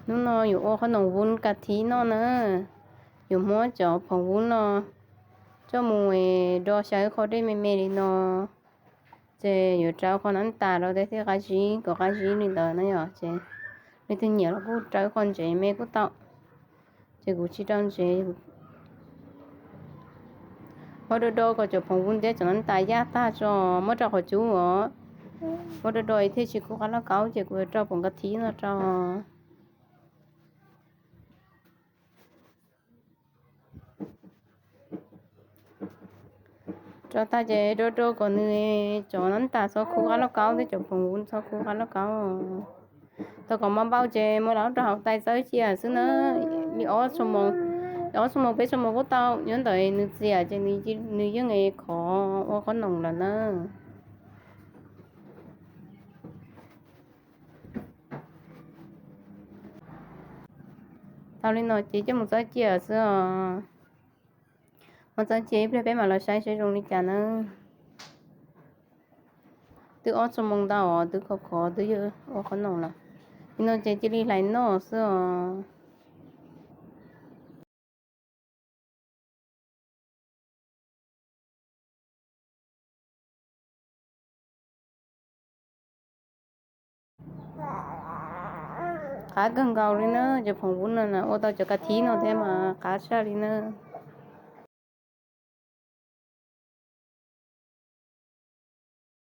Hnub no yuav ua qhob noom vub ka thiv noj na. Yuav muab cov phoom vub no coj mus do xyaw ib qho dej me me li no, ces yuav rau qhov nab tas rau thiaj qab zib, kom qab zib li ntawd na yom. Ces leej twg nyiam los kuj rau ib qho ntsev me kuj tau. Ces kuv tsis rau ntsev. Muab do do kom cov phoom vub thiab cov nab tas yaj tag tso, muab rau qhov cub os. Muab do do thiaj tsis kub qab lauj kaub, ces kuv yuav rau phoom ka thiv no rau. Rau tag ces do do kom nws cov nab tas txhob kub qab lauj kaub thiab cov phoom vub txhob kub qab lauj kaub. Tau kom mos npau ces muab los rau hauv tais txawb cia xwb na, li ob xuab moos, ob xuab moos peb xuab moos kuj tau. Nyob ntawm nws txias ces nws yeej khov ua qhob noom lawm na. Tau li no ces coj mus txawb cia xwb os. Muab txawb cia ib pliag peb mam los saib seb zoo li cas na. Twb ob xuab moos ntau os, twb khov khov twb yuav ua qhob noom lawm. Li no ces cia li hlais noj xwb os. Qab kawg nkaus li na, cov phoom vub no na, ua tau cov ka thiv no thiab mas qab tshaj li na.